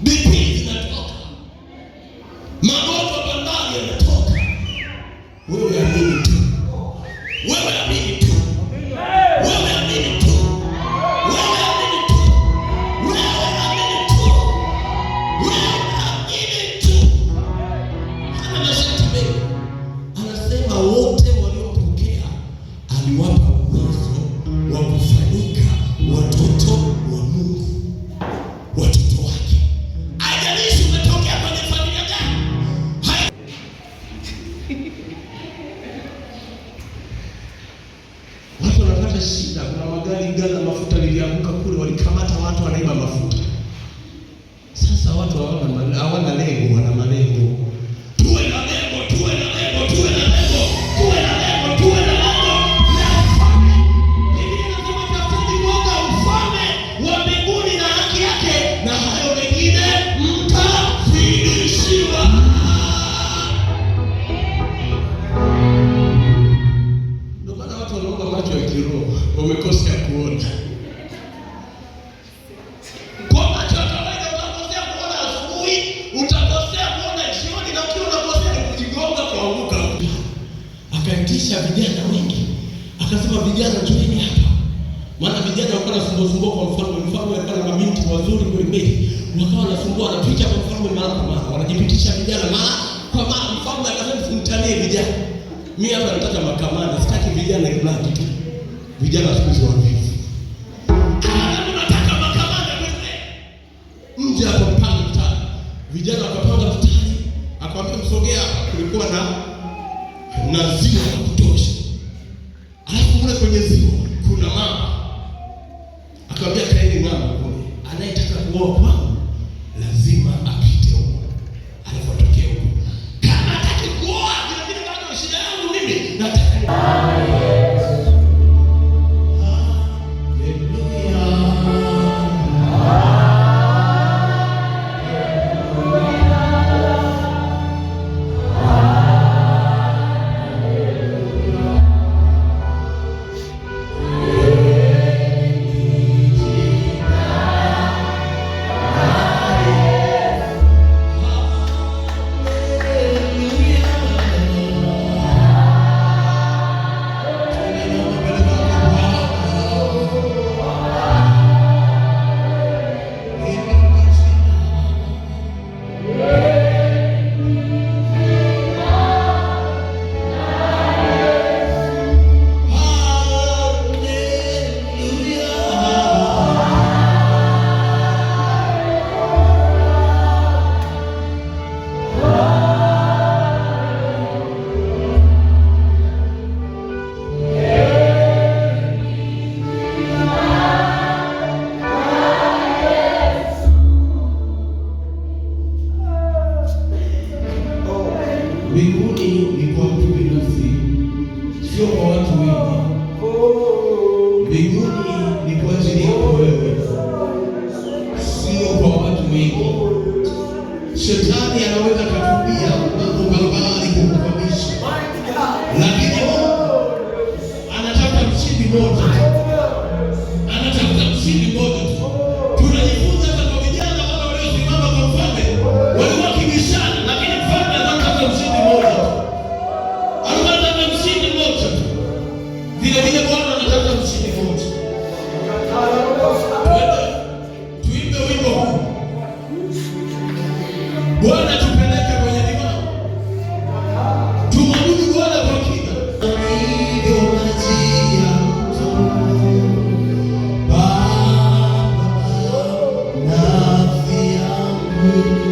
BP zinatoka, magonjwa mbalimbali yanatoka. Wewe amini tu, wewe amini tu, wewe amini tu, wewe amini tu, wewe amini tu, wewe amini tu. Hana masharti mengi, anasema wote waliompokea aliwapa uwezo wa kufanyika watoto wa Mungu, watoto wake. Haijalishi umetokea kwenye familia gani. Watu wanapata shida. Kuna magari, gari la mafuta lilianguka kule, walikamata watu wanaiba mafuta. Sasa watu hawana lengo, wana malengo. Tuwe na lengo, tuwe na lengo, tuwe na lengo, tuwe na lengo, tuwe na lengo la ufalme. Biblia inasema tafuteni kwanza ufalme wa mbinguni na haki yake, na hayo mengine mtazidishiwa. Ndio maana watu wanaomba macho ya kiroho, wamekosa kuona. Kwa macho ya kawaida utakosea kuona asubuhi, utakosea kuona jioni, na ukiwa unakosea ni kujigonga, kuanguka. Akaitisha vijana wengi, akasema, "Vijana, njooni hapa." Maana vijana walikuwa wanasumbua sumbua kwa mfalme. Mfalme alikuwa na mabinti wazuri kweli kweli, wakawa wanasumbua, wanapita kwa mfalme mara kwa mara, wanajipitisha vijana mara kwa mara. Mfalme akasema, "Msimtanie vijana, mimi hapa nataka makamanda, sitaki vijana mradi tu. Vijana siku hizi wavivu." Akasema, "Nataka makamanda kweli kweli. Mje hapa mpange mstari." Vijana wakapanga mstari, akawambia, "Msogea hapa." Kulikuwa na ziwa la kutosha, alafu mule kwenye ziwa kuna mamba. Akawambia, "Kaeni ng'ambo kule, anayetaka kuoa kwangu lazima apite huko, alafu atokee huko. Kama hataki kuoa vile vile, bado shida yangu mimi nataka ni." Haleluya. Mbinguni ni kwa mtu binafsi, sio kwa watu wengi. Mbinguni ni kwa ajili yako wewe, sio kwa watu wengi. Shetani anaweza kutumia mambo mbalimbali kukukwamisha, lakini Mungu anataka mshindi mmoja tu, anatafuta mshindi mmoja tu. Tunajifunza hata kwa vijana wale waliosimama kwa mfalme, walikuwa wakibishana, lakini mfalme anataka mshindi mmoja tu, alikuwa anataka mshindi mmoja tu. Vile vile Bwana anataka mshindi mmoja. Twende tuimbe wimbo huu, Bwana tupeleke kwenye viwango, tumwabudu Bwana kwa kina. Hivyo maji ya mto, Baba, nafsi yangu.